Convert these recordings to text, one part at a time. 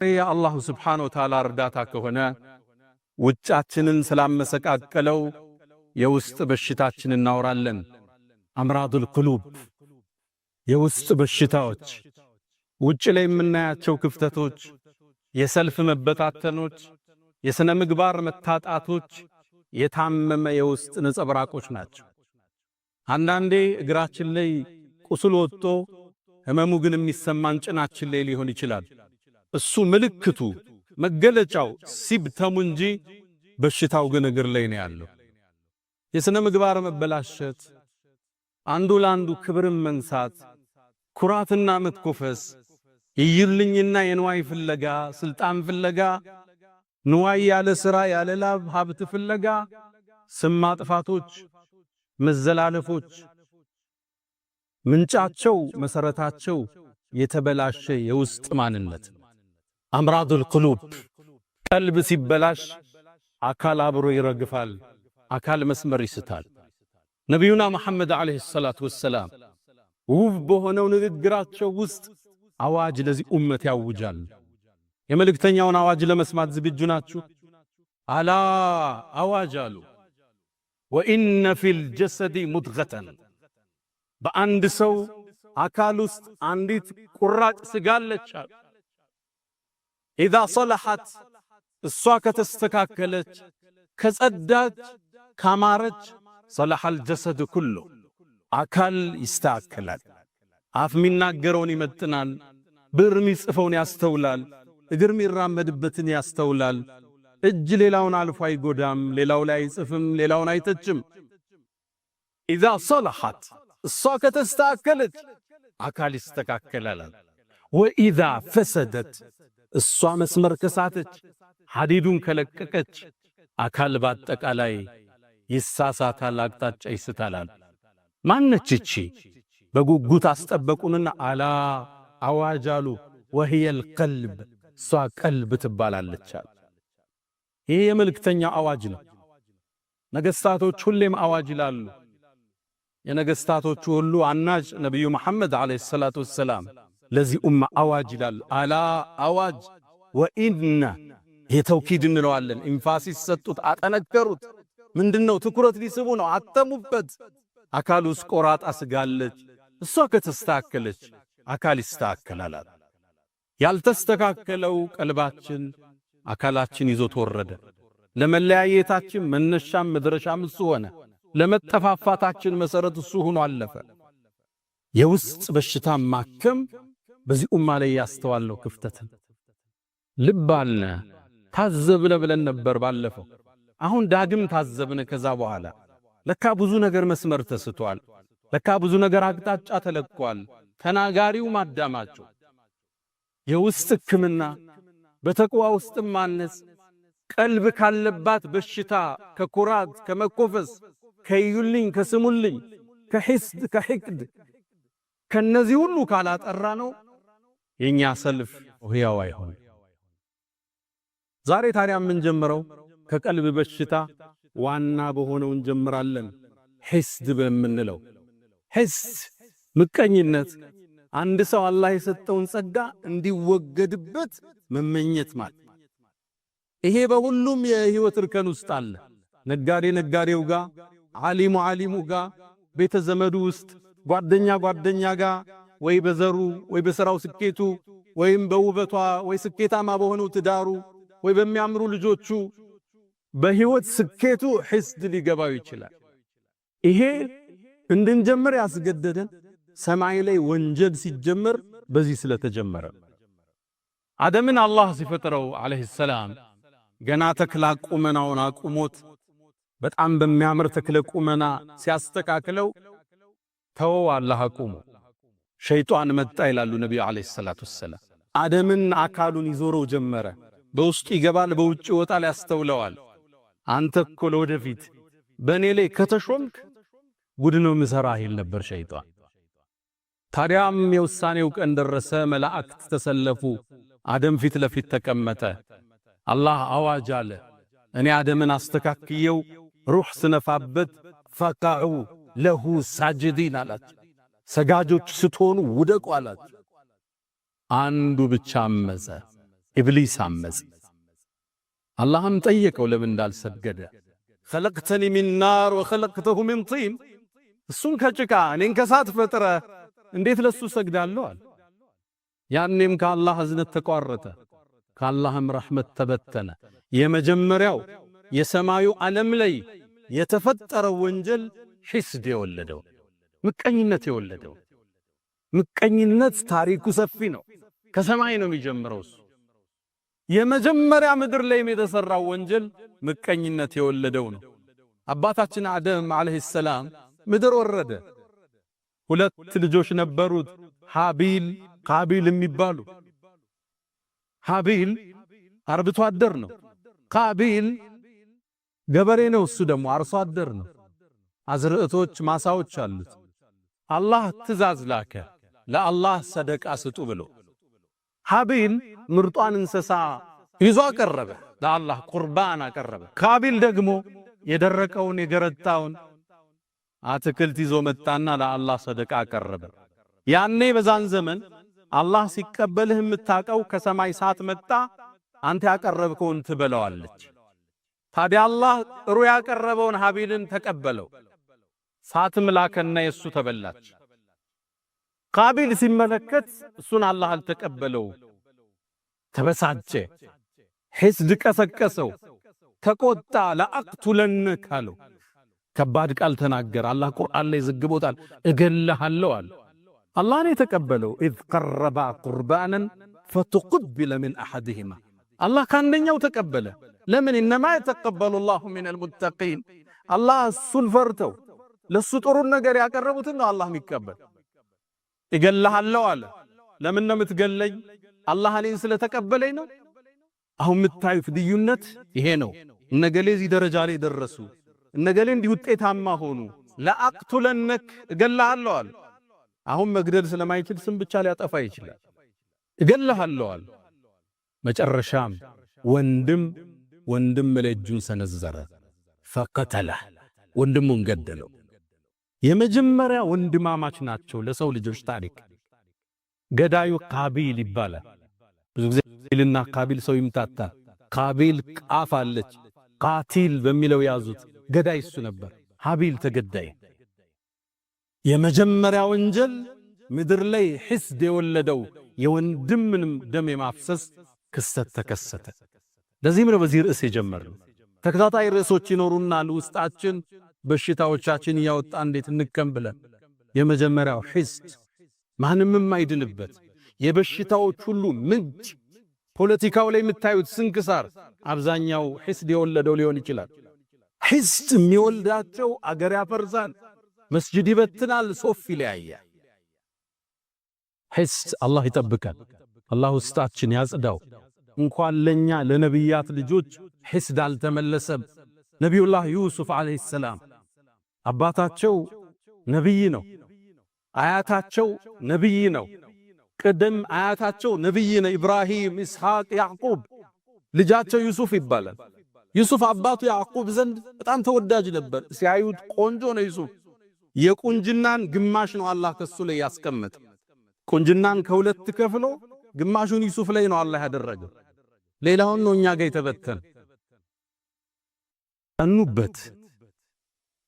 የ الله سبحانه وتعالى እርዳታ ከሆነ ውጫችንን ስላመሰቃቀለው የውስጥ በሽታችን እናወራለን። أمراض القلوب፣ የውስጥ በሽታዎች፣ ውጭ ላይ የምናያቸው ክፍተቶች፣ የሰልፍ መበታተኖች፣ የሥነ ምግባር መታጣቶች የታመመ የውስጥ ነጸብራቆች ናቸው። አንዳንዴ እግራችን ላይ ቁስል ወጥቶ ህመሙ ግን የሚሰማን ጭናችን ላይ ሊሆን ይችላል። እሱ ምልክቱ መገለጫው symptom ኡ እንጂ በሽታው ግን እግር ላይ ነው ያለው። የሥነ ምግባር መበላሸት፣ አንዱ ለአንዱ ክብርን መንሳት፣ ኩራትና መትኮፈስ፣ የይልኝና የንዋይ ፍለጋ፣ ስልጣን ፍለጋ፣ ንዋይ ያለ ሥራ ያለ ላብ ሀብት ፍለጋ፣ ስም ማጥፋቶች፣ መዘላለፎች ምንጫቸው መሰረታቸው የተበላሸ የውስጥ ማንነት፣ أمراض القلوب። ቀልብ ሲበላሽ አካል አብሮ ይረግፋል፣ አካል መስመር ይስታል። ነቢዩና መሐመድ عليه الصلاة والسلام ውብ በሆነው ንግግራቸው ውስጥ አዋጅ ለዚህ ኡመት ያውጃል። የመልእክተኛውን አዋጅ ለመስማት ዝግጁ ናችሁ? ألا አዋጅ አሉ። وإن في الجسد مضغة፣ በአንድ ሰው አካል ውስጥ አንዲት ቁራጭ ስጋ አለች አሉ። إذا صلحت፣ እሷ ከተስተካከለች፣ ከጸዳች፣ ካማረች صلح الجسد كله፣ አካል ይስተካከላል። አፍ የሚናገረውን ይመጥናል። ብዕር የሚጽፈውን ያስተውላል። እግር የሚራመድበትን ያስተውላል። እጅ ሌላውን አልፎ አይጎዳም፣ ሌላው ላይ አይጽፍም፣ ሌላውን አይተችም። إذا صلحت፣ እሷ ከተስተካከለች አካል ይስተካከላል። وإذا فسدت፣ እሷ መስመር ከሳተች፣ ሐዲዱን ከለቀቀች አካል በአጠቃላይ ይሳሳታል፣ አቅጣጫ ይስታላል። ማነች እቺ? በጉጉት አስጠበቁንና ألا አዋጅ አሉ። وهي القلب፣ እሷ ቀልብ ትባላለች። ይህ የመልእክተኛው አዋጅ ነው። ነገስታቶች ሁሌም አዋጅ ይላሉ። የነገስታቶቹ ሁሉ አናጭ ነቢዩ መሐመድ عليه الصلاة والسلام ለዚህ ኡማ አዋጅ ይላሉ። ألا አዋጅ وإن፣ ይሄ توكيد እንለዋለን። Emphasis ሰጡት፣ አጠነከሩት። ምንድነው? ትኩረት ሊስቡ ነው። አተሙበት። አካል ውስጥ ቆራጣ ስጋለች። እሷ ከተስተካከለች አካል ይስተካከላል። ያልተስተካከለው ቀልባችን አካላችን ይዞት ወረደ። ለመለያየታችን መነሻም መድረሻም እሱ ሆነ። ለመጠፋፋታችን መሰረት እሱ ሆኖ አለፈ። የውስጥ በሽታ ማከም በዚህ ኡማ ላይ ያስተዋልነው ክፍተትን ልብ አልነ፣ ታዘብነ ብለን ነበር ባለፈው። አሁን ዳግም ታዘብነ። ከዛ በኋላ ለካ ብዙ ነገር መስመር ተስቷል። ለካ ብዙ ነገር አቅጣጫ ተለቋል። ተናጋሪው ማዳማቸው የውስጥ ሕክምና በተቅዋ ውስጥ ማነጽ፣ ቀልብ ካለባት በሽታ ከኩራት፣ ከመኮፈስ፣ ከዩልኝ፣ ከስሙልኝ፣ ከ حسد፣ ከ حقد፣ ከነዚህ ሁሉ ካላጠራ ነው የኛ ሰልፍ ሕያው አይሆን። ዛሬ ታዲያ የምንጀምረው ከቀልብ በሽታ ዋና በሆነው እንጀምራለን። حسد በምንለው፣ حسد ምቀኝነት፣ አንድ ሰው አላህ የሰጠውን ጸጋ እንዲወገድበት መመኘት ማለት። ይሄ በሁሉም የህይወት እርከን ውስጥ አለ። ነጋዴ ነጋዴው ጋር፣ ዓሊሙ ዓሊሙ ጋር፣ ቤተ ዘመዱ ውስጥ፣ ጓደኛ ጓደኛ ጋር፣ ወይ በዘሩ ወይ በሥራው ስኬቱ ወይም በውበቷ ወይ ስኬታማ በሆነው ትዳሩ ወይ በሚያምሩ ልጆቹ በህይወት ስኬቱ حسد ሊገባው ይችላል። ይሄ እንድንጀምር ያስገደደን ሰማይ ላይ ወንጀል ሲጀመር በዚህ ስለተጀመረ። አደምን አላህ ሲፈጥረው عليه السلام ገና ተክለ ቁመናውን አቁሞት በጣም በሚያምር ተክለ ቁመና ሲያስተካክለው ተወው አላህ አቁሞ። ሸይጣን መጣ ይላሉ ነቢዩ عليه الصلاة والسلام። አደምን አካሉን ይዞረው ጀመረ። በውስጡ ይገባል፣ በውጭ ይወጣል፣ ያስተውለዋል። አንተ እኮ ለወደፊት በእኔ ላይ ከተሾምክ ጉድ ነው ምሰራህ ይል ነበር ሸይጣን። ታዲያም የውሳኔው ቀን ደረሰ። መላእክት ተሰለፉ። አደም ፊት ለፊት ተቀመጠ። አላህ አዋጅ አለ። እኔ አደምን አስተካክየው ሩህ ስነፋበት فقعوا له ساجدين አላቸው። ሰጋጆች ስትሆኑ ውደቁ አላቸው። አንዱ ብቻ አመፀ። ኢብሊስ አመፀ። አላህም ጠየቀው ለምን እንዳልሰገደ። خلقتني من نار وخلقته من طين፣ እሱን ከጭቃ እኔን ከሳት ፈጥረህ እንዴት ለሱ ሰግዳለሁ አለ። ያኔም ከአላህ እዝነት ተቋረጠ፣ ከአላህም ረሕመት ተበተነ። የመጀመሪያው የሰማዩ ዓለም ላይ የተፈጠረው ወንጀል ሒስድ የወለደው፣ ምቀኝነት የወለደው። ምቀኝነት ታሪኩ ሰፊ ነው። ከሰማይ ነው የሚጀምረው እሱ። የመጀመሪያ ምድር ላይም የተሰራው ወንጀል ምቀኝነት የወለደው ነው። አባታችን አደም عليه السلام ምድር ወረደ። ሁለት ልጆች ነበሩት፣ ሃቢል ቃቢል የሚባሉ። ሃቢል አርብቶ አደር ነው። ቃቢል ገበሬ ነው። እሱ ደግሞ አርሶ አደር ነው። አዝርዕቶች ማሳዎች አሉት። አላህ ትእዛዝ ላከ፣ ለአላህ ሰደቃ ስጡ ብሎ። ሃቢል ምርጧን እንስሳ ይዞ አቀረበ፣ ለአላህ ቁርባን አቀረበ። ካቢል ደግሞ የደረቀውን የገረጣውን አትክልት ይዞ መጣና ለአላህ ሰደቃ አቀረበ። ያኔ በዛን ዘመን አላህ ሲቀበልህ የምታቀው ከሰማይ እሳት መጣ፣ አንተ ያቀረብከውን ትበላዋለች። ታዲያ አላህ ጥሩ ያቀረበውን ሃቢልን ተቀበለው፣ እሳትም ላከና የሱ ተበላች። ቃቢል ሲመለከት እሱን አላህ አልተቀበለው፣ ተበሳጨ። ሒስድ ቀሰቀሰው፣ ተቆጣ። لأقتلنك አለው። ከባድ ቃል ተናገረ። አላህ ቁርአን ላይ ዘግቦታል። እገልሃለሁ አለ። አላህ ነው የተቀበለው። إذ قربا قربانا فتقبل من أحدهما፣ አላህ ከአንደኛው ተቀበለ። ለምን? إنما يتقبل الله من المتقين። አላህ እሱን ፈርተው ለሱ ጥሩን ነገር ያቀረቡትን ነው አላህ የሚቀበል። እገልሃለሁ አለ። ለምን ነው የምትገለኝ? አላህ እኔን ስለተቀበለኝ ነው። አሁን የምታዩት ልዩነት ይሄ ነው። እነገሌ እዚህ ደረጃ ላይ ደረሱ፣ እነገሌ እንዲህ ውጤታማ ሆኑ። لأقتلنك እገልሃለሁ አለ። አሁን መግደል ስለማይችል ስም ብቻ ሊያጠፋ ይችላል። እገልሃለሁ አለ። መጨረሻም ወንድም ወንድም ላይ እጁን ሰነዘረ። فقتله፣ ወንድሙን ገደለው። የመጀመሪያ ወንድማማች ናቸው ለሰው ልጆች ታሪክ። ገዳዩ ቃቢል ይባላል። ብዙ ጊዜ ልና ቃቢል ሰው ይምታታል። ቃቢል ቃፍ አለች፣ قاتل በሚለው ያዙት። ገዳይ እሱ ነበር። ሀቢል ተገዳይ። የመጀመሪያ ወንጀል ምድር ላይ ሒስድ የወለደው የወንድምንም ደም የማፍሰስ ክስተት ተከሰተ። ለዚህም ነው በዚህ ርዕስ የጀመርነው። ተከታታይ ርዕሶች ይኖሩናል። ውስጣችን በሽታዎቻችን እያወጣ እንዴት እንከም ብለን። የመጀመሪያው ሒስድ ማንም የማይድንበት የበሽታዎች ሁሉ ምንጭ። ፖለቲካው ላይ የምታዩት ስንክሳር አብዛኛው ሒስድ የወለደው ሊሆን ይችላል። ሒስድ የሚወልዳቸው አገር ያፈርሳል፣ መስጅድ ይበትናል፣ ሶፍ ይለያያል። ሒስድ አላህ ይጠብቃል። አላህ ውስጣችን ያጽዳው። እንኳን ለኛ ለነቢያት ልጆች ሒስድ አልተመለሰም። ነቢዩላህ ዩሱፍ عليه السلام አባታቸው ነቢይ ነው። አያታቸው ነቢይ ነው። ቅድም አያታቸው ነቢይ ነው። ኢብራሂም፣ ኢስሐቅ፣ ያዕቁብ። ልጃቸው ዩሱፍ ይባላል። ዩሱፍ አባቱ ያዕቁብ ዘንድ በጣም ተወዳጅ ነበር። ሲያዩት ቆንጆ ነው ዩሱፍ። የቁንጅናን ግማሽ ነው አላህ ከሱ ላይ ያስቀመጠ። ቁንጅናን ከሁለት ከፍሎ ግማሹን ዩሱፍ ላይ ነው አላህ ያደረገው። ሌላውን ነው እኛ ጋር የተበተነ። ቀኑበት።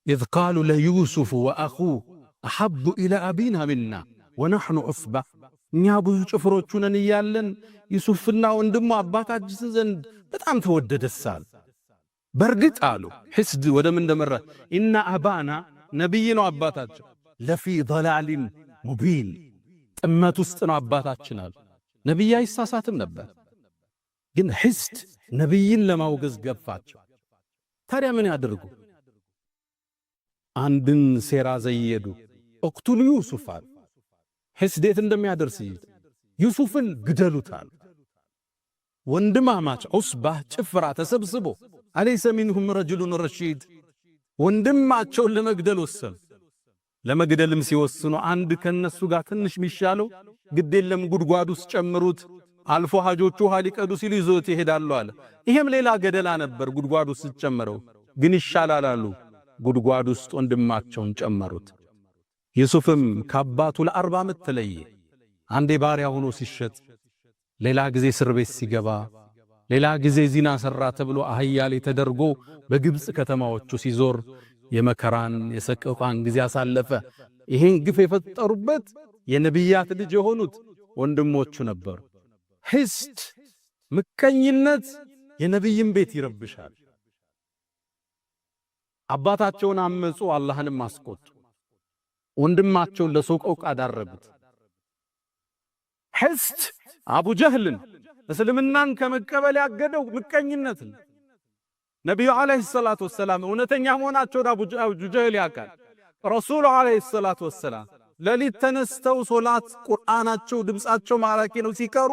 إذ قالوا ليوسف وأخوه أحب إلى أبينا منا ونحن عصبة፣ እኛ ብዙ ጭፍሮቹ ነን እያለን ዩሱፍና ወንድሙ አባታችን ዘንድ በጣም ተወደደሳል። በርግጥ አሉ፣ ሒስድ ወደ ምን እንደመራ፣ إن أبانا፣ ነቢይ ነው አባታቸው፣ لفي ضلال مبين፣ ጥመት ውስጥ ነው አባታችን አሉ። ነቢይ አይሳሳትም ነበር፣ ግን ሒስድ ነቢይን ለማውገዝ ገፋቸው። ታዲያ ምን ያደርጉ? አንድን ሴራ ዘየዱ። اقتلوا يوسف አሉ። ሒስድ የት እንደሚያደርስ ዩሱፍን ግደሉታል። ወንድማማች عصبة ጭፍራ ተሰብስቦ أليس منهم رجل رشيد ወንድማቸውን ለመግደል ወሰኑ። ለመግደልም ሲወስኑ አንድ ከነሱ ጋር ትንሽ ሚሻለው ግድ የለም ጉድጓድ ውስጥ ጨምሩት፣ አልፎ ሀጆቹ ውሃ ሊቀዱ ሲሉ ይዞት ይሄዳሉ አለ። ይሄም ሌላ ገደላ ነበር፣ ጉድጓድ ውስጥ ጨመረው፣ ግን ይሻላል አሉ። ጉድጓድ ውስጥ ወንድማቸውን ጨመሩት። ዩሱፍም ከአባቱ ለ40 ዓመት ተለየ። አንዴ ባሪያ ሆኖ ሲሸጥ፣ ሌላ ጊዜ እስር ቤት ሲገባ፣ ሌላ ጊዜ ዚና ሰራ ተብሎ አህያ ላይ ተደርጎ በግብፅ ከተማዎቹ ሲዞር የመከራን የሰቆቃን ጊዜ አሳለፈ። ይሄን ግፍ የፈጠሩበት የነቢያት ልጅ የሆኑት ወንድሞቹ ነበሩ። حسد ምቀኝነት የነቢይን ቤት ይረብሻል። አባታቸውን አመፁ፣ አላህንም አስቆጡ። ወንድማቸውን ለሰቆቃ ዳረጉት። حسد አቡ ጀህልን እስልምናን ከመቀበል ያገደው ምቀኝነትን። ነቢዩ عليه الصلاة والسلام እውነተኛ መሆናቸውን አቡ ጀህል ያውቃል። ረሱሉ عليه الصلاة والسلام ሌሊት ተነስተው ሶላት ቁርአናቸው ድምፃቸው ማራኪ ነው ሲቀሩ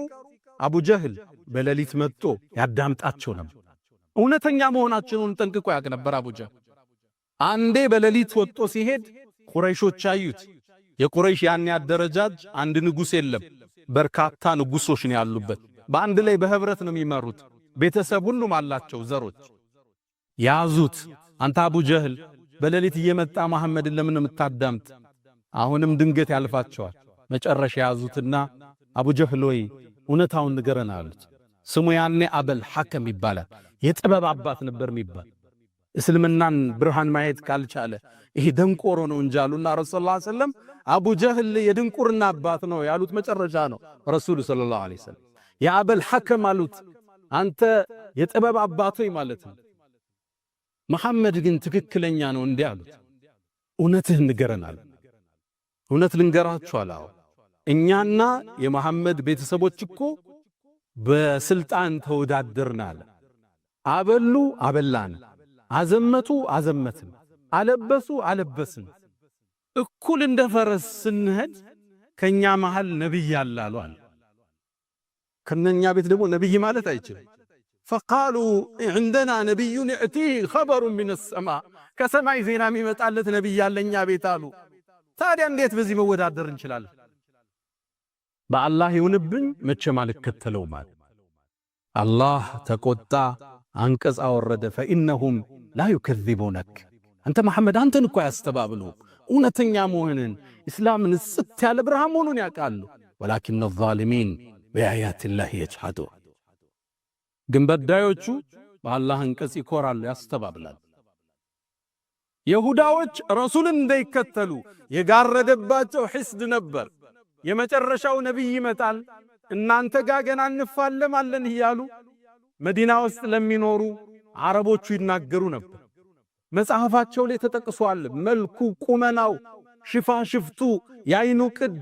አቡ ጀህል በሌሊት መጥቶ ያዳምጣቸው ነበር። እውነተኛ መሆናቸውን ጠንቅቆ ያውቅ ነበር አቡ ጀህል። አንዴ በሌሊት ወጥቶ ሲሄድ ቁረይሾች አዩት። የቁረይሽ ያኔ አደረጃጅ አንድ ንጉስ የለም፣ በርካታ ንጉሶች ነው ያሉበት። በአንድ ላይ በህብረት ነው የሚመሩት። ቤተሰብ ሁሉም አላቸው ዘሮች። ያዙት። አንተ አቡ ጀህል በሌሊት እየመጣ መሐመድን ለምን የምታዳምጥ? አሁንም ድንገት ያልፋቸዋል። መጨረሻ ያዙትና አቡ ጀህል ወይ እውነታውን ንገረን አሉት። ስሙ ያኔ አበል ሐከም ይባላል። የጥበብ አባት ነበር የሚባል። እስልምናን ብርሃን ማየት ካልቻለ ይሄ ደንቆሮ ነው እንጂ አሉና ረሱል صلى الله عليه وسلم አቡ ጀህል የድንቁርና አባት ነው ያሉት መጨረሻ ነው። ረሱሉ صلى الله عليه وسلم የአበል ሐከም አሉት። አንተ የጥበብ አባቶይ ማለት ነው። መሐመድ ግን ትክክለኛ ነው እንዲህ አሉት። እውነትህን ንገረን አሉ። እውነት ልንገራችሁ አለ። እኛና የመሐመድ ቤተሰቦች እኮ በስልጣን ተወዳደርን አለ። አበሉ አበላን፣ አዘመቱ አዘመትን፣ አለበሱ አለበስን። እኩል እንደ ፈረስ ስንሄድ ከኛ መሃል ነብይ አለ አሉ አለ። ከነኛ ቤት ደግሞ ነብይ ማለት አይችልም። فقالوا عندنا نبي يأتيه خبر من السماء፣ ከሰማይ ዜና የሚመጣለት ነብይ አለ እኛ ቤት አሉ። ታዲያ እንዴት በዚህ መወዳደር እንችላለን? በአላህ ይሁንብኝ መቼም አልከተለውም አለ። አላህ ተቆጣ፣ አንቀጽ አወረደ። فإنهم لا يكذبونك፣ አንተ መሐመድ አንተን እኮ አያስተባብሉ፣ እውነተኛ መሆንን እስላምን ጽት ያለ ብርሃን መሆኑን ያውቃሉ። ولكن الظالمين بآيات الله يجحدون፣ ግን በዳዮቹ በአላህ አንቀጽ ይኮራሉ፣ ያስተባብላሉ። የሁዳዎች ረሱልን እንዳይከተሉ የጋረደባቸው حسد ነበር። የመጨረሻው ነቢይ ይመጣል፣ እናንተ ጋ ገና እንፋለማለን እያሉ መዲና ውስጥ ለሚኖሩ አረቦቹ ይናገሩ ነበር። መጽሐፋቸው ላይ ተጠቅሷል። መልኩ፣ ቁመናው፣ ሽፋሽፍቱ፣ የአይኑ ቅድ፣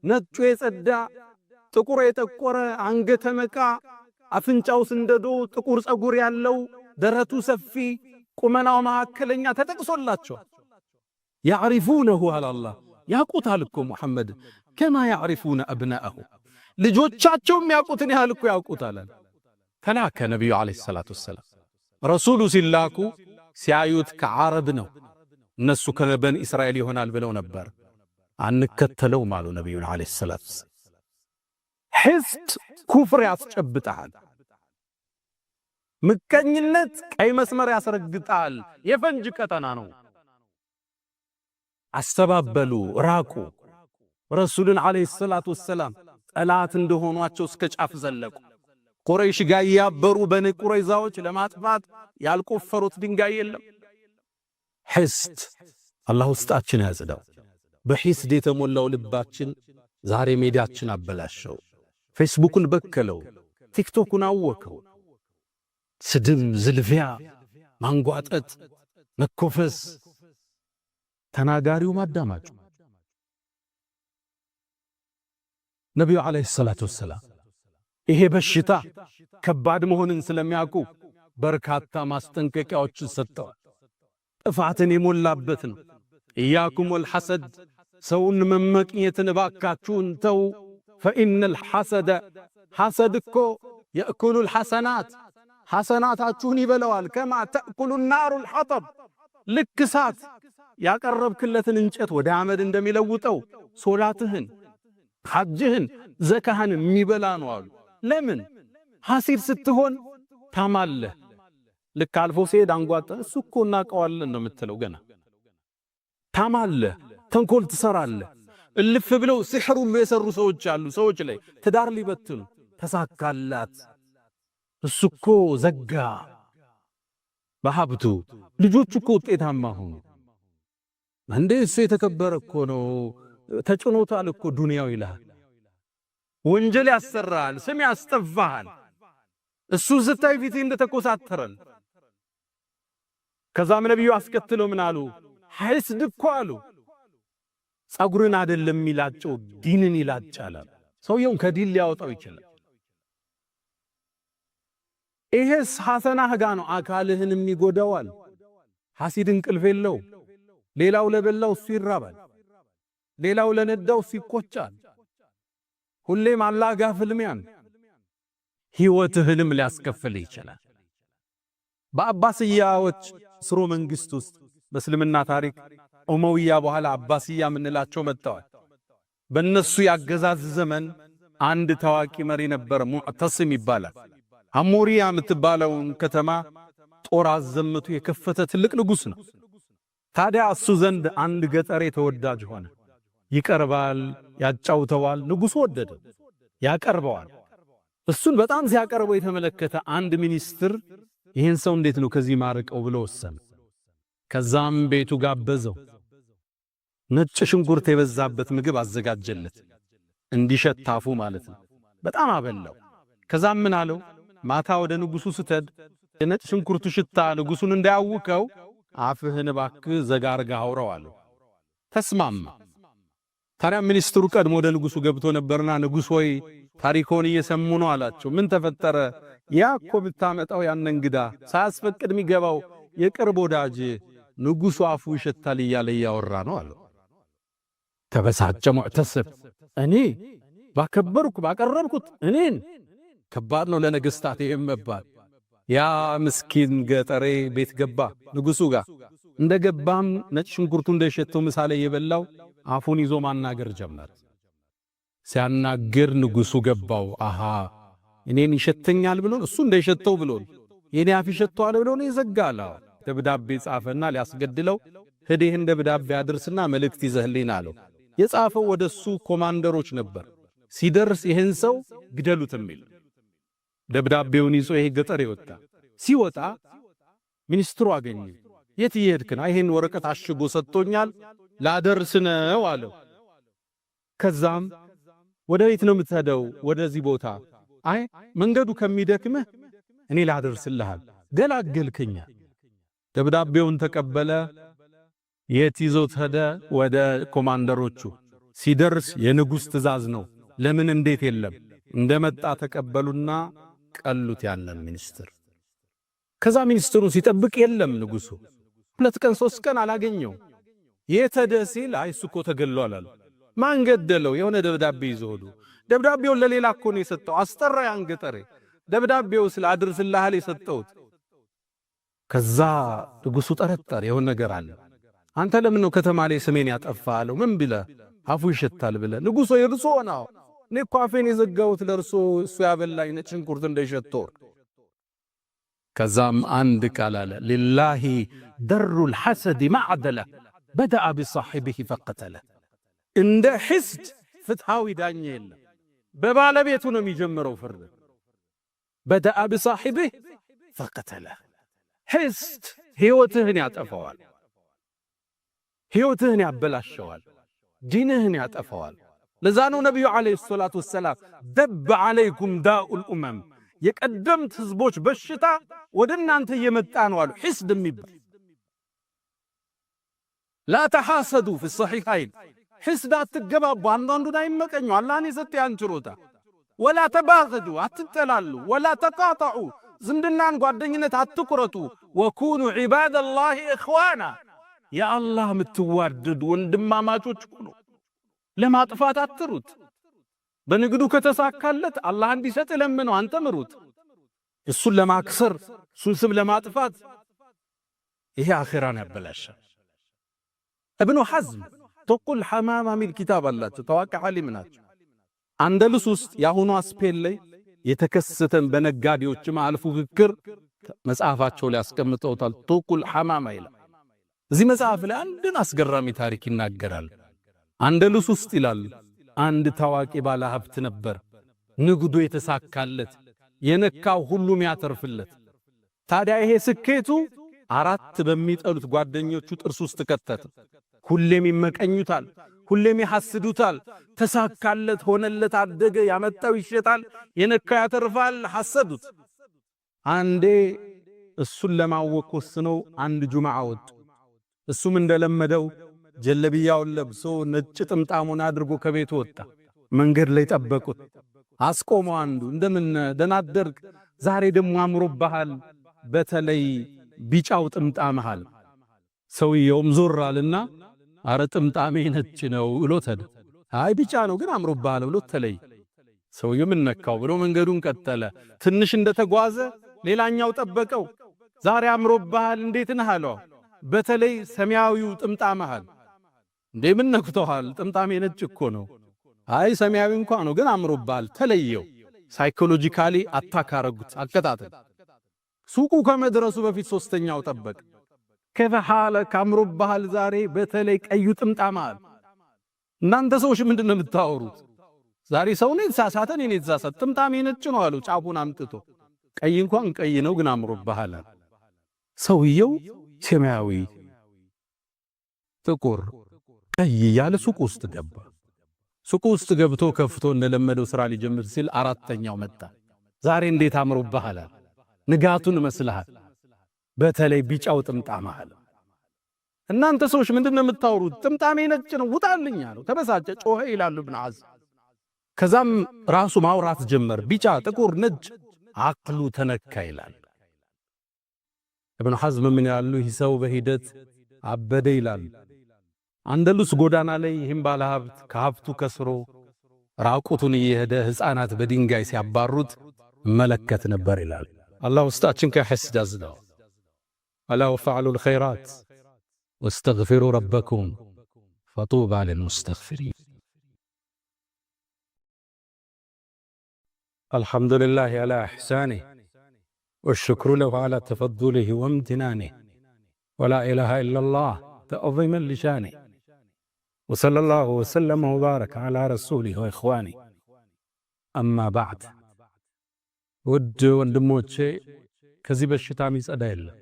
ነጩ የጸዳ ጥቁር የጠቆረ አንገተ መቃ፣ አፍንጫው ስንደዶ፣ ጥቁር ፀጉር ያለው፣ ደረቱ ሰፊ፣ ቁመናው መካከለኛ ተጠቅሶላቸዋል። يعرفونه አለ አላህ፣ ያውቁታል እኮ ሙሐመድ كما يعرفون أبناءهم፣ ልጆቻቸው የሚያውቁትን ያህል እኮ ያውቁታል። ተላከ ነቢዩ عليه الصلاة والسلام። ረሱሉ ሲላኩ ሲያዩት ከዓረብ ነው፣ እነሱ ከበኒ እስራኤል ይሆናል ብለው ነበር። አንከተለውም አሉ ነቢዩን عليه الصلاة والسلام። حسد ኩፍር ያስጨብጣል። ምቀኝነት ቀይ መስመር ያስረግጣል። የፈንጅ ቀጠና ነው። አስተባበሉ፣ ራቁ። ረሱልን عليه الصلاة والسلام ጠላት እንደሆኗቸው እስከ ጫፍ ዘለቁ። ቁረይሽ ጋር እያበሩ በኒ ቁረይዛዎች ለማጥፋት ያልቆፈሩት ድንጋይ የለም። حسد አላህ ውስጣችን ያጽዳው። በ حسد የተሞላው ልባችን ዛሬ ሜዲያችን አበላሸው። ፌስቡኩን በከለው፣ ቲክቶኩን አወከው። ስድብ፣ ዝልፊያ፣ ማንጓጠጥ፣ መኮፈስ፣ ተናጋሪው ማዳማጩ። ነቢዩ عليه الصلاة والسلام ይሄ በሽታ ከባድ መሆንን ስለሚያውቁ በርካታ ማስጠንቀቂያዎችን ሰጥተዋል። ጥፋትን የሞላበት ነው። إياكم والحسد፣ ሰውን መመቅኘትን እባካችሁን ተው። فإن الحسد፣ ሐሰድ እኮ يأكل الحسنات፣ ሐሰናታችሁን ይበለዋል። كما تأكل النار الحطب፣ ልክ እሳት ያቀረብክለትን እንጨት ወደ አመድ እንደሚለውጠው ሶላትህን፣ ሐጅህን፣ ዘካህን የሚበላ ነው አሉ። ለምን ሐሲድ ስትሆን ታማለህ። ልክ አልፎ ሲሄድ አንጓጠ እሱ እኮ እናውቀዋለን ነው የምትለው። ገና ታማለህ፣ ተንኮል ትሰራለህ። እልፍ ብለው ሲሕር ሁሉ የሰሩ ሰዎች አሉ። ሰዎች ላይ ትዳር ሊበትኑ ተሳካላት፣ እሱ እኮ ዘጋ በሀብቱ፣ ልጆቹ እኮ ውጤታማ ሆኑ። እንዴ እሱ የተከበረ እኮ ነው፣ ተጭኖታል እኮ ዱንያው ይልሃል። ወንጀል ያሰራሃል፣ ስም ያስጠፋሃል። እሱ ስታይ ፊትህ እንደተኮሳተረን። ከዛም ነቢዩ አስከትለው ምን አሉ? ሐስድ እኮ አሉ ጸጉርን አይደለም የሚላጨው ዲንን ይላጫል። ሰውየውን ከዲን ሊያወጣው ይችላል። ይሄስ ሐሰናህ ጋ ነው፣ አካልህንም ይጎዳዋል። ሐሲድ እንቅልፍ የለው። ሌላው ለበላው እሱ ይራባል፣ ሌላው ለነዳው እሱ ይቆጫል። ሁሌም አላህ ጋር ፍልሚያን ሕይወትህንም ሊያስከፍልህ ይችላል። በአባስያዎች ስርወ መንግስት ውስጥ በእስልምና ታሪክ ኡመውያ በኋላ አባስያ የምንላቸው መጥተዋል። በእነሱ ያገዛዝ ዘመን አንድ ታዋቂ መሪ ነበር፣ ሙዕተስም ይባላል። አሞሪያ የምትባለውን ከተማ ጦር አዘምቶ የከፈተ ትልቅ ንጉሥ ነው። ታዲያ እሱ ዘንድ አንድ ገጠሬ ተወዳጅ ሆነ። ይቀርባል፣ ያጫውተዋል። ንጉሡ ወደደ፣ ያቀርበዋል። እሱን በጣም ሲያቀርበው የተመለከተ አንድ ሚኒስትር ይህን ሰው እንዴት ነው ከዚህ ማርቀው ብሎ ወሰነ። ከዛም ቤቱ ጋበዘው። ነጭ ሽንኩርት የበዛበት ምግብ አዘጋጀለት፣ እንዲሸታፉ ማለት ነው። በጣም አበላው። ከዛም ምን አለው? ማታ ወደ ንጉሱ ስትሄድ የነጭ ሽንኩርቱ ሽታ ንጉሱን እንዳያውከው አፍህን እባክህ ዘጋ አርገህ አውራው አለው። ተስማማ። ታዲያ ሚኒስትሩ ቀድሞ ወደ ንጉሱ ገብቶ ነበርና ንጉሥ ሆይ ታሪኮን እየሰሙ ነው አላቸው። ምን ተፈጠረ? ያ እኮ ብታመጣው ያን እንግዳ ሳያስፈቅድ የሚገባው የቅርብ ወዳጅ ንጉሱ አፉ ይሸታል እያለ እያወራ ነው አለው። ተበሳጨ ሙዕተስብ። እኔ ባከበርኩ ባቀረብኩት እኔን ከባድ ነው ለነገስታት ይሄም መባል። ያ ምስኪን ገጠሬ ቤት ገባ ንጉሱ ጋር። እንደ ገባም ነጭ ሽንኩርቱ እንደሸተው ምሳሌ የበላው አፉን ይዞ ማናገር ጀመረ። ሲያናግር ንጉሱ ገባው። አሃ እኔን ይሸተኛል ብሎ እሱ እንደሸተው ብሎ የኔ አፍ ይሸተዋል ብሎ ነው ይዘጋል። ደብዳቤ ጻፈና ሊያስገድለው ሂድ ይህን ደብዳቤ አድርስና መልእክት ይዘህልኝ አለው። የጻፈው ወደሱ ኮማንደሮች ነበር። ሲደርስ ይህን ሰው ግደሉት የሚል ደብዳቤውን ይዞ ይሄ ገጠር ይወጣ። ሲወጣ ሚኒስትሩ አገኘ። የት እየሄድክ ነው? ይሄን ወረቀት አሽጎ ሰጥቶኛል ላደርስ ነው አለው። ከዛም ወደ ቤት ነው የምትሄደው? ወደዚህ ቦታ። አይ መንገዱ ከሚደክምህ እኔ ላደርስልሃል፣ ገላገልከኛ። ደብዳቤውን ተቀበለ። የት ይዞት ሄደ? ወደ ኮማንደሮቹ። ሲደርስ የንጉሥ ትእዛዝ ነው፣ ለምን እንዴት የለም። እንደመጣ ተቀበሉና ቀሉት ያንን ሚኒስትር። ከዛ ሚኒስትሩን ሲጠብቅ የለም ንጉሱ። 2 ቀን 3 ቀን አላገኘው። የት ሄደ ሲል አይ እሱ እኮ ተገሏል አሉ። ማን ገደለው? የሆነ ደብዳቤ ይዞ ሄዱ። ደብዳቤውን ለሌላ እኮ ነው የሰጠው። አስጠራ ያን ገጠሬ። ደብዳቤው ስለ አድርስልሃል የሰጠውት። ከዛ ንጉሱ ጠረጠረ፣ የሆነ ነገር አለ። አንተ ለምን ነው ከተማ ላይ ስሜን ያጠፋ አለው። ምን ብለህ? አፉ ይሸታል ብለህ። ንጉሱ የርሶ ነው፣ እኔ እኮ አፌን የዘጋሁት ለርሶ እሱ ያበላኝ ነጭ ሽንኩርት እንዳይሸተው። ከዛም አንድ ቃል አለ፣ لله در الحسد ማዕደለ بدأ بصاحبه فقتله። እንደ ሒስድ ፍትሃዊ ዳኛ የለም። በባለቤቱ ነው የሚጀምረው ፍርድ። بدأ بصاحبه فقتله። ሒስድ ሕይወትህን ያጠፋዋል፣ ሕይወትህን ያበላሸዋል፣ ዲንህን ያጠፋዋል። ለዛ ነው ነቢዩ عليه الصلاة والسلام دب عليكم داء الأمم የቀደምት ህዝቦች በሽታ ወደ እናንተ እየመጣ ነው አሉ። ሒስድ የሚባል لا تحاسدوا في الصحيحين ሒስድ አትገባቡ፣ አንዳንዱን አይመቀኙ፣ አላህን የሰጠ ያን ችሮታ። ولا تباغضوا አትጠላሉ፣ ولا تقاطعوا ዝምድናን ጓደኝነት አትቁረጡ። وكونوا عباد الله إخوانا የአላህ የምትዋደዱ ወንድማማቾች ሁኑ። ለማጥፋት አትሩት። በንግዱ ከተሳካለት አላህ እንዲሰጥ ለምነው፣ አንተ ምሩት። እሱን ለማክሰር እሱን ስም ለማጥፋት ይሄ አኺራን ያበላሻል። እብኑ ሐዝም ጡቁል ሐማማ ሚል ኪታብ አላቸው። ታዋቂ ዓሊም ናቸው። አንደሉስ ውስጥ የአሁኗ ስፔን ላይ የተከሰተን በነጋዴዎች መሃል ፉክክር መጽሐፋቸው ላይ አስቀምጠውታል። ጡቁል ሐማማ ይላል። እዚህ መጽሐፍ ላይ አንድን አስገራሚ ታሪክ ይናገራል። አንደሉስ ውስጥ ይላል አንድ ታዋቂ ባለ ሀብት ነበር። ንግዱ የተሳካለት፣ የነካው ሁሉም ያተርፍለት። ታዲያ ይሄ ስኬቱ አራት በሚጠሉት ጓደኞቹ ጥርስ ውስጥ ከተተ። ሁሌም ይመቀኙታል፣ ሁሌም ይሐስዱታል። ተሳካለት፣ ሆነለት፣ አደገ፣ ያመጣው ይሸጣል፣ የነካው ያተርፋል። ሐሰዱት። አንዴ እሱን ለማወቅ ወስነው አንድ ጁምዓ ወጡ። እሱም እንደለመደው ጀለቢያውን ለብሶ ነጭ ጥምጣሙን አድርጎ ከቤቱ ወጣ። መንገድ ላይ ጠበቁት። አስቆመው። አንዱ እንደምን ደህና አደርክ? ዛሬ ደግሞ አምሮብሃል፣ በተለይ ቢጫው ጥምጣምህ አለ። ሰውየውም ዞር አለና አረ ጥምጣሜ ነጭ ነው ብሎ ተደ አይ ቢጫ ነው ግን አምሮብሃል ብሎ ተለይ። ሰውየው ምን ነካው ብሎ መንገዱን ቀጠለ። ትንሽ እንደተጓዘ ሌላኛው ጠበቀው። ዛሬ አምሮብሃል እንዴት ነህ አለው። በተለይ ሰማያዊው ጥምጣምህ አለ። እንዴ ምን ነክቶሃል? ጥምጣሜ ነጭ እኮ ነው። አይ ሰማያዊ እንኳ ነው ግን አምሮብሃል። ተለየው። Psychologically attack አረጉት፣ አከታተል። ሱቁ ከመድረሱ በፊት ሶስተኛው ጠበቅ። كيف حالك አምሮብሃል ዛሬ በተለይ ቀዩ ጥምጣም አለ። እናንተ ሰዎች ምንድን ነው የምታወሩት? ዛሬ ሰው ነው የተሳሳተ፣ እኔ ነኝ የተሳሳተ። ጥምጣሜ ነጭ ነው አሉ ጫፉን አምጥቶ። ቀይ እንኳን ቀይ ነው ግን አምሮብሃል አለ። ሰውየው ሰማያዊ፣ ጥቁር፣ ቀይ እያለ ሱቅ ውስጥ ገባ። ሱቁ ውስጥ ገብቶ ከፍቶ እንደለመደው ስራ ሊጀምር ሲል አራተኛው መጣ። ዛሬ እንዴት አምሮብሃል አለ። ንጋቱን መስልሃል፣ በተለይ ቢጫው ጥምጣም አለ። እናንተ ሰዎች ምንድነው የምታወሩት? ጥምጣሜ ነጭ ነው ውጣልኝ አለው። ተበሳጨ፣ ጮኸ ይላሉ ኢብን ሐዝም። ከዛም ራሱ ማውራት ጀመር። ቢጫ፣ ጥቁር፣ ነጭ አቅሉ ተነካ ይላል። ኢብን ሐዝም ምን ያሉ ይህ ሰው በሂደት አበደ ይላል። አንደሉስ ጎዳና ላይ ይህም ባለ ሀብት ከሀብቱ ከስሮ ራቁቱን እየሄደ ሕፃናት በድንጋይ ሲያባሩት እመለከት ነበር ይላል። አላህ ውስጣችን ከሐስድ ያጽዳው። ألا وافعلوا الخيرات واستغفروا ربكم فطوبى للمستغفرين። الحمد لله على إحسانه والشكر له على تفضله وامتنانه ولا إله إلا الله تعظيما لشانه وصلى الله وسلم وبارك على رسوله وإخوانه أما بعد። ውድ ወንድሞቼ፣ ከዚህ በሽታ የሚጸዳ የለም።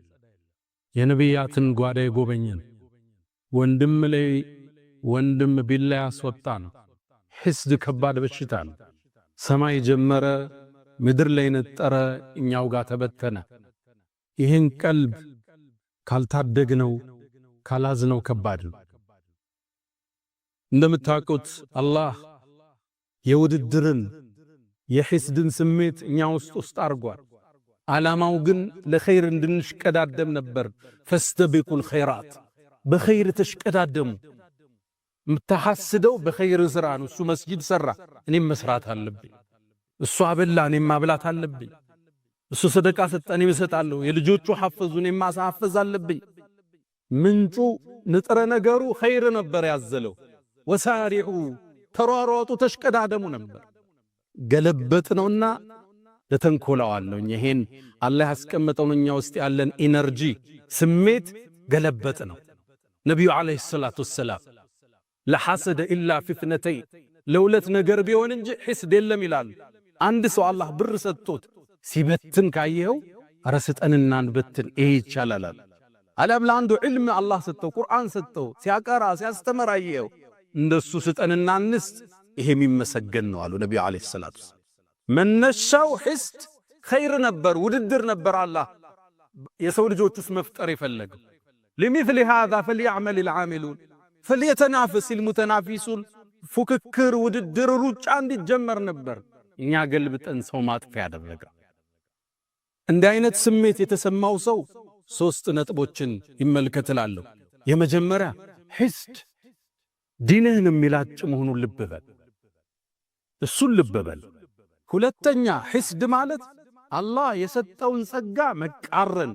የነቢያትን ጓዳ የጎበኘን ወንድም ላይ ወንድም ቢላ ያስወጣ ነው። ሐስድ ከባድ በሽታ ነው። ሰማይ ጀመረ፣ ምድር ላይ ነጠረ፣ እኛው ጋር ተበተነ። ይህን ቀልብ ካልታደግነው ካላዝነው ከባድ ነው። እንደምታውቁት አላህ የውድድርን የሐስድን ስሜት እኛ ውስጥ አርጓል። ዓላማው ግን ለኸይር እንድንሽቀዳደም ነበር። فاستبقوا الخيرات፣ በኸይር ተሽቀዳደሙ። የምታሐስደው በኸይር ስራ ነው። እሱ መስጂድ ሰራ፣ እኔም መስራት አለብኝ። እሱ አበላ፣ እኔም ማብላት አለብኝ። እሱ ሰደቃ ሰጠ፣ እኔም እሰጣለሁ። የልጆቹ ሐፈዙ፣ እኔም ማሳፈዝ አለብኝ። ምንጩ ንጥረ ነገሩ ኸይር ነበር ያዘለው። وسارعوا ተሯሯጡ፣ ተሽቀዳደሙ ነበር። ገለበጥ ነውና ለተንኮላው ይሄን አላህ ያስቀመጠውን እኛ ውስጥ ያለን energy ስሜት ገለበጥ ነው። ነቢዩ عليه الصلاة والسلام لا حسد إلا في اثنتين ለሁለት ነገር ቢሆን እንጂ ሒስድ የለም ይላሉ። አንድ ሰው አላህ ብር ሰጥቶት ሲበትን ካየኸው ኧረ ስጠንና እንበትን ይሄ ይቻላል። አሊያም ለአንዱ ዕልም አላህ ሰጠው፣ ቁርአን ሰጠው፣ ሲያቀራ ሲያስተምር አየኸው እንደሱ ስጠንና እንስጥ፣ ይሄ የሚመሰገን ነው አሉ ነቢዩ عليه الصلاة والسلام። መነሻው ሒስድ ኸይር ነበር፣ ውድድር ነበር። አላህ የሰው ልጆች ውስጥ መፍጠር የፈለገው لمثل هذا فليعمل العاملون فليتنافس المتنافسون ፉክክር፣ ውድድር፣ ሩጫ እንዲጀመር ነበር። እኛ ገልብጠን ሰው ማጥፊያ ያደረገ። እንዲህ አይነት ስሜት የተሰማው ሰው ሶስት ነጥቦችን ይመልከትላለሁ። የመጀመሪያ ሒስድ ዲንህን የሚላጭ መሆኑን ልብ በል፣ እሱን ልብ በል። ሁለተኛ ሒስድ ማለት አላህ የሰጠውን ጸጋ መቃረን፣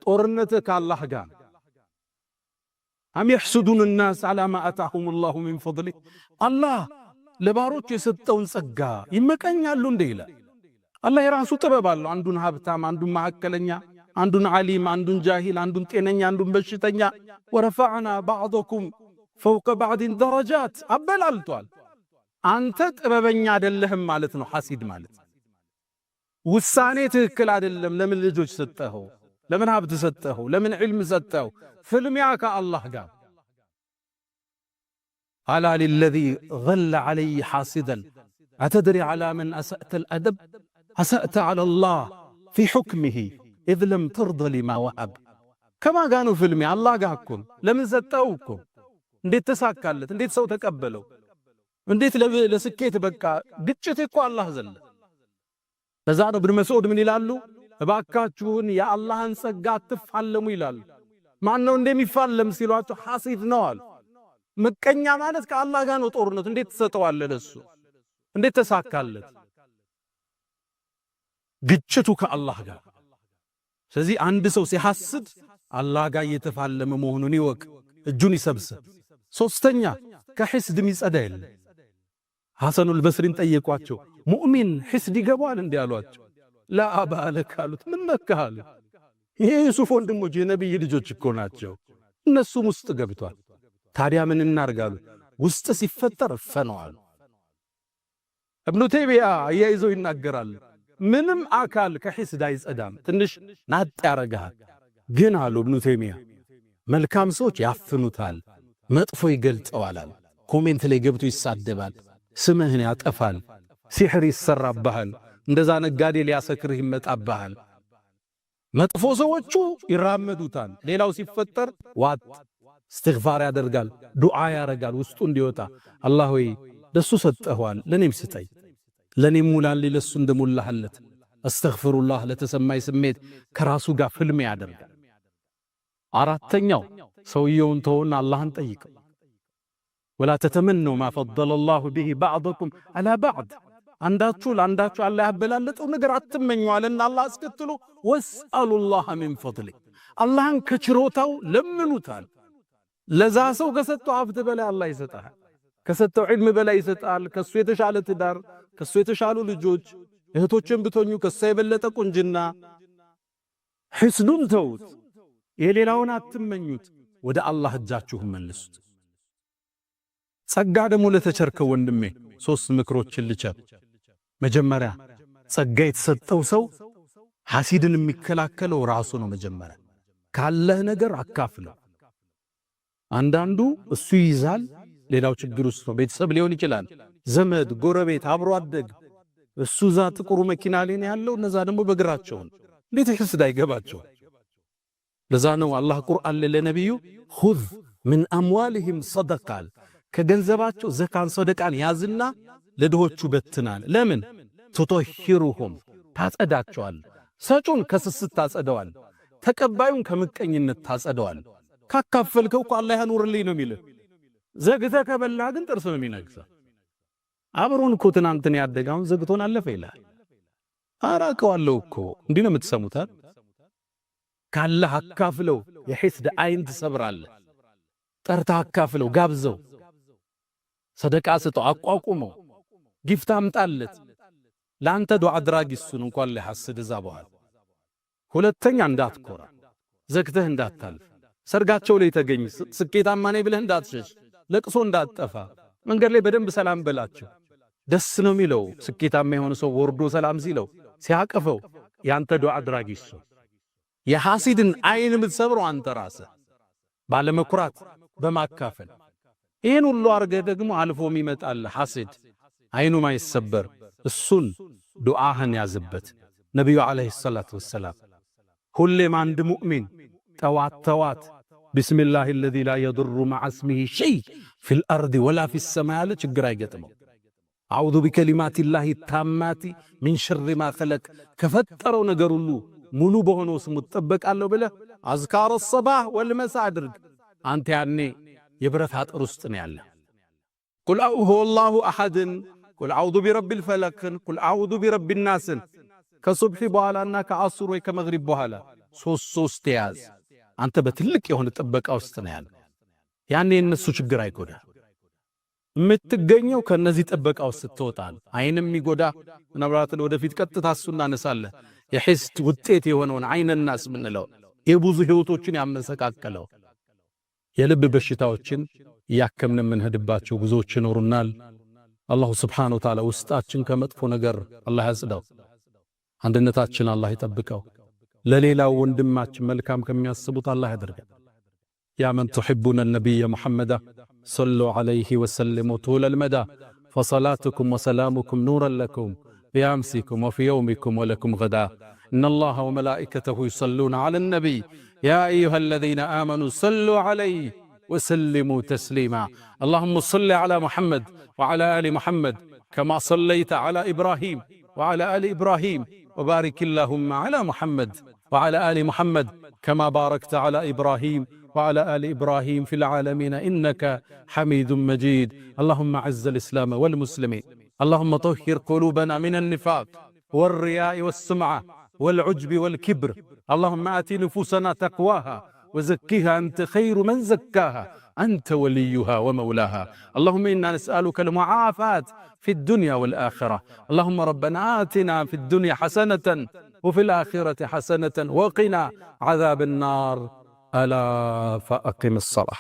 ጦርነትህ ከአላህ ጋር። أم يحسدون الناس على ما آتاهم الله من فضله። አላህ ለባሮች የሰጠውን ጸጋ ይመቀኛሉ እንዴ ይላል። አላህ የራሱ ጥበብ አለው። አንዱን ሀብታም፣ አንዱን መካከለኛ፣ አንዱን ዓሊም፣ አንዱን ጃሂል፣ አንዱን ጤነኛ፣ አንዱን በሽተኛ። ورفعنا بعضكم فوق بعض درجات አበላልጧል። አንተ ጥበበኛ አይደለህም ማለት ነው። ሐሲድ ማለት ውሳኔ ትክክል አይደለም። ለምን ልጆች ሰጠኸው? ለምን ሀብት ሰጠኸው? ለምን ዕልም ሰጠኸው? ፍልሚያ ከአላህ ጋር። ألا للذي ظل علي حاسدا أتدري على من أسأت الأدب؟ أسأت على الله في حكمه إذ لم ترض لما وهب። ከማን ጋ ነው ፍልሚያ? አላህ ጋር እኮ። ለምን ሰጠው እኮ? እንዴት ተሳካለት? እንዴት ሰው ተቀበለው? እንዴት ለስኬት በቃ? ግጭት እኮ አላህ ዘለ። ለዛ ነው ኢብኑ መስዑድ ምን ይላሉ? እባካችሁን የአላህን ጸጋ አትፋለሙ ይላሉ። ማን ነው እንደሚፋለም ሲሏቸው ሐሲድ ነው አሉ። ምቀኛ ማለት ከአላህ ጋር ነው ጦርነቱ። እንዴት ትሰጠዋለህ ለሱ? እንዴት ተሳካለት? ግጭቱ ከአላህ ጋር። ስለዚህ አንድ ሰው ሲሐስድ አላህ ጋር እየተፋለመ መሆኑን ይወቅ፣ እጁን ይሰብስብ። ሶስተኛ፣ ከሐስድ የሚጸዳ የለም። ሐሰኑል በስሪን ጠየቋቸው። ሙእሚን ሐስድ ይገባዋል እንዲህ አሏቸው። لا أبا لك አሉት። ምን ነካህ አሉ። ይሄ ዩሱፍ ወንድሞች የነቢይ ልጆች እኮ ናቸው። እነሱም ውስጥ ገብቷል። ታዲያ ምን እናርጋሉ? ውስጥ ሲፈጠር እፈነዋል። እብኑ ተይሚያ አያይዘው ይናገራል። ምንም አካል ከሐስድ አይጸዳም፣ ትንሽ ናጥ ያረጋል። ግን አሉ እብኑ ተይሚያ፣ መልካም ሰዎች ያፍኑታል፣ መጥፎ ይገልጸዋል። Comment ላይ ገብቶ ይሳደባል፣ ስምህን ያጠፋል፣ ሲሕር ይሰራብሃል፣ እንደዛ ነጋዴ ሊያሰክርህ ይመጣብሃል። መጥፎ ሰዎቹ ይራመዱታል። ሌላው ሲፈጠር ዋጥ፣ እስትግፋር ያደርጋል፣ ዱዓ ያረጋል፣ ውስጡ እንዲወጣ። አላህ ሆይ፣ ለሱ ሰጠኸዋል፣ ለኔም ስጠኝ፣ ለኔም ሙላልኝ፣ ለሱ እንደሞላህለት። አስተግፊሩላህ ለተሰማኝ ስሜት ከራሱ ጋር ፍልም ያደርጋል። አራተኛው፣ ሰውየውን ተውና አላህን ጠይቀው። ولا تتمنوا ما فضل الله به بعضكم على بعض፣ አንዳችሁ ለአንዳችሁ አላህ ያበላለጠው ነገር አትመኙ አለና አላህ አስከትሎ واسألوا الله من فضله፣ አላህን ከችሮታው ለምኑታል። ለዛ ሰው ከሰጠው ሀብት በላይ አላህ ይሰጣል። ከሰጠው ዕልም በላይ ይሰጣል። ከሱ የተሻለ ትዳር፣ ከሱ የተሻሉ ልጆች፣ እህቶችን ብትሆኙ ከሱ የበለጠ ቁንጅና። ሕስዱን ተውት፣ የሌላውን አትመኙት፣ ወደ አላህ እጃችሁን መልሱት። ጸጋ ደግሞ ለተቸርከው ወንድሜ ሶስት ምክሮችን ልቸር። መጀመሪያ፣ ጸጋ የተሰጠው ሰው ሐሲድን የሚከላከለው ራሱ ነው። መጀመሪያ ካለህ ነገር አካፍለው። አንዳንዱ እሱ ይይዛል፣ ሌላው ችግር ውስጥ ነው። ቤተሰብ ሊሆን ይችላል፣ ዘመድ፣ ጎረቤት፣ አብሮ አደግ። እሱ እዛ ጥቁሩ መኪና ላይ ነው ያለው፣ እነዛ ደግሞ በእግራቸው። እንዴት ሕስድ አይገባቸው? ለዛ ነው አላህ ቁርአን ላይ ለነቢዩ خذ من أموالهم صدقة፣ ከገንዘባቸው ዘካን ሰደቃን ያዝና ለድሆቹ በትናል። ለምን? تطهرهم፣ ታጸዳቸዋል። ሰጩን ከስስት ታጸደዋል። ተቀባዩን ከምቀኝነት ታጸደዋል። ካካፈልከው እኮ አላህ ያኑርልኝ ነው የሚልህ። ዘግተህ ከበላህ ግን ጥርስ ነው የሚነግሰው። አብሮን እኮ ትናንትን ያደገ አሁን ዘግቶን አለፈ ይላል። አራቀዋለሁ እኮ፣ እንዲህ ነው የምትሰሙት። ካለህ አካፍለው፣ የሐስድ አይን ትሰብራለህ። ጠርተህ አካፍለው፣ ጋብዘው፣ ሰደቃ ስጠው፣ አቋቁመው፣ gift አምጣለት። ለአንተ ዱዓ አድራጊ እሱን እንኳን ሊሐስድ እዛ በኋላ። ሁለተኛ፣ እንዳትኮራ፣ ዘግተህ እንዳታልፍ፣ ሰርጋቸው ላይ ተገኝ፣ ስኬታማ ነኝ ብለህ እንዳትሸሽ፣ ለቅሶ እንዳትጠፋ፣ መንገድ ላይ በደንብ ሰላም በላቸው። ደስ ነው የሚለው ስኬታማ የሆነ ሰው ወርዶ ሰላም ሲለው፣ ሲያቅፈው፣ ያንተ ዱዓ አድራጊ እሱ። የሐሲድን አይን የምትሰብረው አንተ ራስህ ባለመኩራት፣ በማካፈል። ይህን ሁሉ አድርገህ ደግሞ አልፎ የሚመጣል ሐሲድ አይኑ ማይሰበር፣ እሱን ዱዓህን ያዝበት። ነቢዩ عليه الصلاة والسلام ሁሌም አንድ ሙእሚን ጠዋት ጠዋት بسم الله الذي لا يضر مع اسمه شيء في الأرض ولا في السماء ያለ ችግር አይገጥመው። أعوذ بكلمات الله التامات من شر ما خلق፣ ከፈጠረው ነገር ሁሉ ሙሉ በሆነው ስሙ እጠበቃለሁ ብለህ أذكار الصباح والمساء አድርግ። አንተ ያኔ የብረት አጥር ውስጥ ነው ያለ። قل هو الله أحد ን፣ قل أعوذ برب الفلق ን፣ قل أعوذ برب الناس ን ከሱብሒ በኋላና ከዐሱር ወይ ከመግሪብ በኋላ ሶስት ሶስት ያዝ። አንተ በትልቅ የሆነ ጥበቃ ውስጥ ነው ያለ። ያኔ የእነሱ ችግር አይጎዳ። የምትገኘው ከነዚህ ጥበቃ ውስጥ ስትወጣ አይንም የሚጎዳ ምናልባት ወደፊት ቀጥታ እሱ እናነሳለን። የሐስድ ውጤት የሆነውን عين الناس ምንለው የብዙ ህይወቶችን ያመሰቃቀለው የልብ በሽታዎችን እያከምን የምንሄድባቸው ጉዞዎች ይኖሩናል። አላሁ ስብሓነሁ ወተዓላ ውስጣችን ከመጥፎ ነገር አላህ ያጽዳው። አንድነታችን አላህ ይጠብቀው። ለሌላው ወንድማችን መልካም ከሚያስቡት አላህ ያደርገን። يا من تحبون النبي محمدا صلوا عليه وسلموا طول المدى فصلاتكم وسلامكم نورا لكم في أمسكم وفي يومكم ولكم غدا إن الله وملائكته يصلون على النبي يا أيها الذين آمنوا صلوا عليه وسلموا تسليما اللهم صل على محمد وعلى آل محمد كما صليت على إبراهيم وعلى آل إبراهيم وبارك اللهم على محمد وعلى آل محمد كما باركت على إبراهيم وعلى آل إبراهيم في العالمين إنك حميد مجيد. اللهم أعز الإسلام والمسلمين. اللهم طهر قلوبنا من النفاق والرياء والسمعة والعجب والكبر. اللهم آت نفوسنا تقواها وزكها أنت خير من زكاها، أنت وليها ومولاها. اللهم إنا نسألك المعافاة في الدنيا والآخرة. اللهم ربنا آتنا في الدنيا حسنة وفي الآخرة حسنة وقنا عذاب النار. ألا فأقم الصلاة.